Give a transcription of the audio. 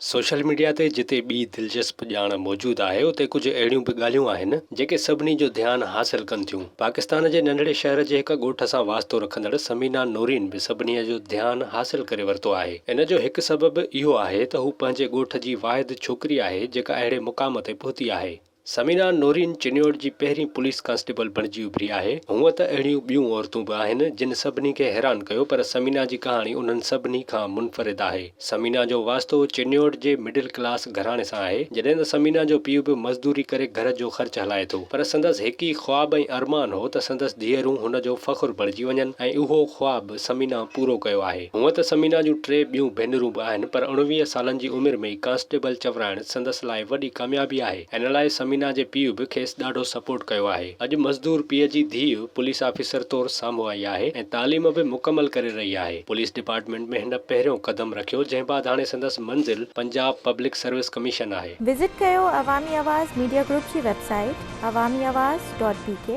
Social media تي جتي ٻي دلچسپ ڄاڻ موجود آهي اتي ڪجهه اهڙيون به ڳالهيون آهن جيڪي سڀني جو ڌيان حاصل ڪن ٿيون. پاڪستان جي ننڍڙي شهر جي هڪ ڳوٺ سان واسطو رکندڙ ثمينه نورين به سڀني جو ڌيان حاصل ڪري ورتو آهي. ان جو هڪ سبب اهو آهي ته هو پنهنجي ڳوٺ جي واحد ڇوڪري آهي جيڪا اهڙي مقام تي پهتي آهي. ثمينه نورين چنيوٽ جي پهرين پوليس ڪانسٽيبل بڻجي اڀري آهي. هونء ته اهڙيون ٻيون عورتون به آهن، جن سڀني کي حيران ڪيو پر ثمينه جي ڪهاڻي انهن سڀني کان منفرد آهي. ثمينه جو واسطو چنيوٽ جي مڊل ڪلاس گهراڻي سان آهي، جڏهن ته ثمينه جو پيء به مزدوري ڪري گهر جو خرچ هلائي ٿو. پر سندس هڪ ئي خواب ۽ ارمان هو ته سندس ڌيئرون هن جو فخر بڻجي وڃن ۽ اهو خواب ثمينه پورو ڪيو آهي. هونء ته ثمينه جون ٽي ٻيون ڀينرون به آهن پر 19 سالن جي عمر ۾ ئي ڪانسٽيبل چورائڻ سندس لاء وڏي ڪاميابي آهي. ان لاء ثمينه جي پيء به کيس ڏاڍو سپورٽ ڪيو آهي. اڄ مزدور پيء جي ڌيء پوليس آفيسر طور سامهون آئي آهي ۽ تعليم به مڪمل ڪري رهي آهي. پوليس ڊپارٽمينٽ ۾ هن پهريون قدم رکيو جنهن بعد هاڻي سندس منزل پنجاب پبلڪ سروس ڪميشن آهي. وزٽ ڪيو عوامي آواز ميڊيا گروپ جي website Awami Awaz dot B K.